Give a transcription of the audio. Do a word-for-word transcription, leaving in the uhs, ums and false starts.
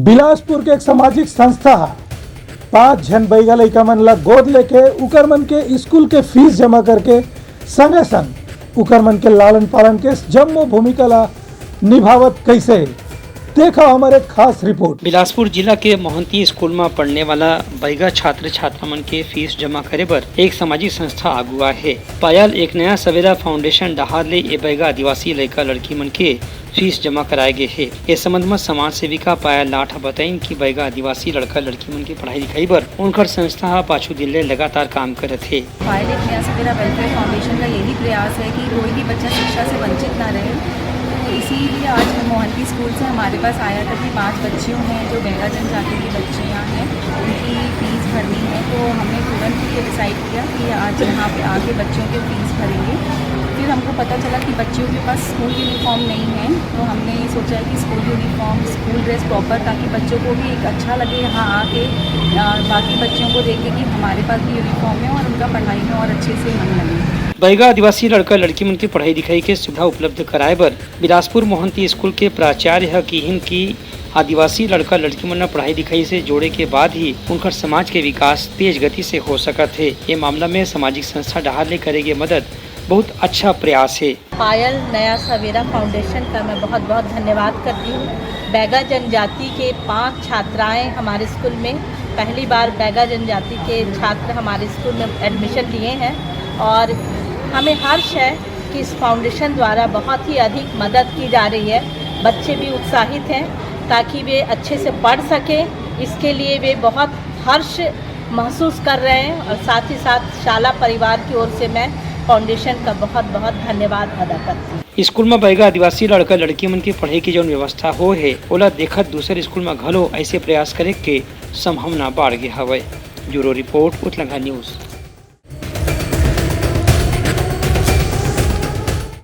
बिलासपुर के एक सामाजिक संस्था ह पांच झन बैगा लइका मन ला गोद लेके उकर मन के स्कूल के फीस जमा करके संगे संग उकर मन के लालन पालन के जम्मो भूमिका ला निभावत कइसे हे, देखा हमर एक खास रिपोर्ट। बिलासपुर जिला के मोहंती स्कूल म पढ़ने वाला बैगा छात्र छात्रा मन के फीस जमा करे बर एक सामाजिक संस्था आगू आए हे। पायल एक नया सवेरा फाउंडेशन डहार ले ए बैगा आदिवासी लइका लड़की मन के फीस जमा कराए गे हे। ए संबंध म समाज सेविका पायल लाठ ह बताइन कि बैगा आदिवासी लड़का लड़की मन के पढ़ाई लिखाई बर उनकर संस्था ह पाछू दिन ले लगातार काम करत हे। पायल एक नया सवेरा वेलफेयर फाउंडेशन का यही प्रयास है कि कोई भी बच्चा शिक्षा से वंचित ना रहे। तो इसीलिए आज मोहंती स्कूल से हमारे पास आया था कि पांच बच्चियों हैं जो बैगा जनजाति की बच्चियां हैं, उनकी फीस भरनी है। तो हमने तुरंत ही ये डिसाइड किया कि आज यहाँ पे आके बच्चियों की फीस भरेंगे। फिर हमको पता चला कि बच्चियों के पास स्कूल यूनिफॉर्म नहीं है, तो हमने ये सोचा है कि school uniform, school dress proper, ताकि बच्चों को भी एक अच्छा लगे यहाँ आके, अ, बाकी बच्चों को देख के कि हमारे पास भी यूनिफॉर्म है और उनका पढ़ाई में और अच्छे से मन लगे। बैगा आदिवासी लड़का लड़की मन के पढ़ाई लिखाई के सुविधा उपलब्ध कराए बर बिलासपुर मोहंती स्कूल के प्राचार्य ह किहिन कि आदिवासी लड़का लड़की मन ल पढ़ाई लिखाई से जोड़े के बाद ही उनकर समाज के विकास तेज गति से हो सकत हे। ये मामला में सामाजिक संस्था डहार ले करे गे मदद बहुत अच्छा प्रयास हे। पायल नया सवेरा फाउंडेशन का मैं बहुत बहुत धन्यवाद करती हूँ। बैगा जनजाति के पांच छात्राएं हमारे स्कूल में, पहली बार बैगा जनजाति के छात्र हमारे स्कूल में एडमिशन लिए हैं और हमें हर्ष है कि इस फाउंडेशन द्वारा बहुत ही अधिक मदद की जा रही है। बच्चे भी उत्साहित हैं ताकि वे अच्छे से पढ़ सकें, इसके लिए वे बहुत हर्ष महसूस कर रहे हैं और साथ ही साथ शाला परिवार की ओर से मैं फाउंडेशन का बहुत बहुत धन्यवाद अदा करती हूँ। स्कूल म बैगा आदिवासी लड़का लड़की मन के पढ़ाई के जौन व्यवस्था हो हे, ओला देखत दूसर स्कूल म घलो ऐसे प्रयास करे के संभावना बाढ़ गे हवय। ब्यूरो रिपोर्ट, उतलंघा न्यूज।